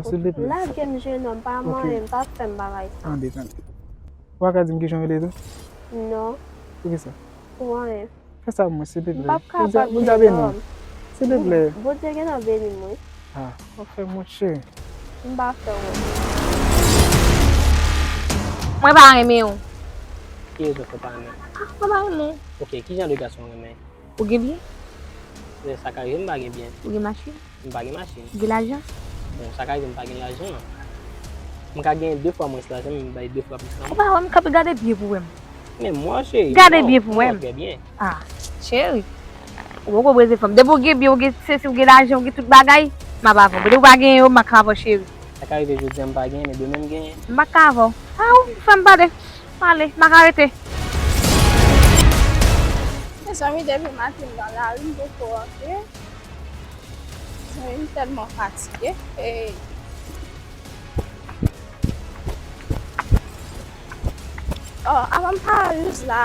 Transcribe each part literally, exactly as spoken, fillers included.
Silvouplè. Lage m, jenòm, pa manyen m, pa fè m bagay sa. Tande, tande. Ou pa ka di m kijan w rele tou? Non. Poukisa? Pou anyen. Fè sa pou mwen, silvouplè. M p ap kapab, jenòm. Silvouplè. Bondye gentan beni m, wi. Ah, ou fè m wont, cheri. M pa fè w wont. Mwen pa renmen w. Ki rezon fè w pa renmen m? Ah, mwen pa renmen w. Ok, ki jan de gason w renmen? Ou gen byen? Sa ka rive m pa gen byen. Ou gen machin? M pa gen machin. Ou gen lajan? Bon, sa ka rive m pa gen lajan. M ka gen de fwa mwens lajan, men m bay de fwa plis lanmou. Ou pa wè m kanpe gade byen pou wè m. Men mwen, cheri, gade byen pou wè m. Trè byen. Ah, cheri. Ou poko breze fanm. Depi ou gen byen, ou gen sesi, ou gen lajan, ou gen tout bagay, m ap avè w. Depi ou pa gen yo, m pa ka avè w, cheri. Sa ka rive jodi a m pa genyen, men demen m genyen. M pa ka avè w. Ah, ou fè m pale. Ale, m pa ka rete. Mezanmi, depi maten m nan lari, m poko rantre. Mezanmi, m tèlman fatige. Hey. Oh, avan m paraliz la.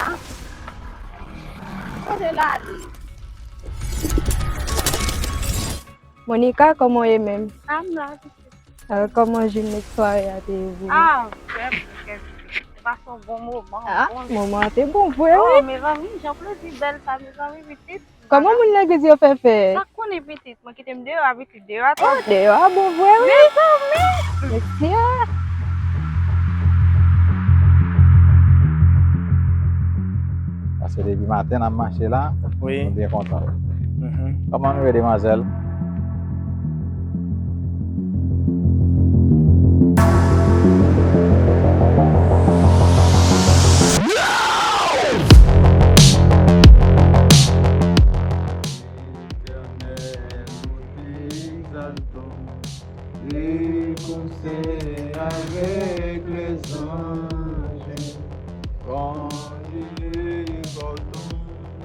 Kote l ale? Monica, kòman w ye menm? Ah, m la, pitit. Ah, kòman jounen sware a te ye pou ou? Ah, trè byen, trè byen. Se pase yon bon moman. Ah, bon moman an te bon vre, wi. Oh, mezanmi, jan plezi bèl sa, mezanmi, pitit. Kòman moun legliz yo fè fè? Sa konnen pitit, mwen kite m deyò a, pitit, deyò a. Oh, deyò a bon vre, wi. Mezanmi. Mesye. Paske depi maten n ap mache la, wi, nou byen kontan. Mhm. Kòman nou ye, demwazèl? Letènèl, moute, egzaltan, e konsèy avèk lèzanj, kòm li le kò ton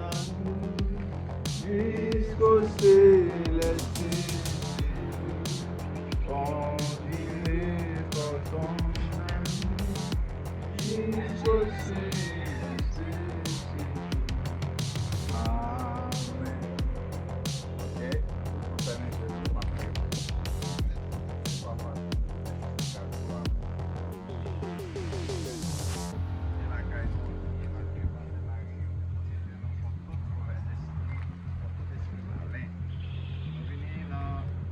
amour, jusqu'au céleste, kòm li le kò ton amour, jusqu'au céleste. Amen. Ok, nou fèmen je nou, m ap priye pou nou. Papa, nou fè sa pou ou. Gen lakay nou, gen lakay nou, gen lakay nou, Bondye, fè nou kont tout movèz espri, kont tout espri malen. Nou vini nan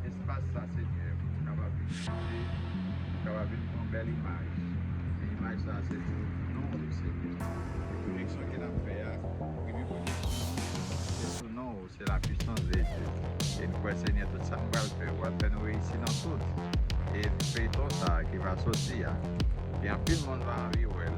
espas sa, Senyè, pou nou kapab vin chante, pou nou kapab vin pran bèl imaj. E imaj sa, se pou non w, Senyè. E pwodiksyon ke n ap fè a, premye pwodiksyon, se sou non w. C'est la puissance de Dieu. E n kwè, Senyè, tout sa n pral fè, ou pral fè nou reyisi nan tout. E feyton sa a ki va soti a, gen anpil moun va anvi wè l,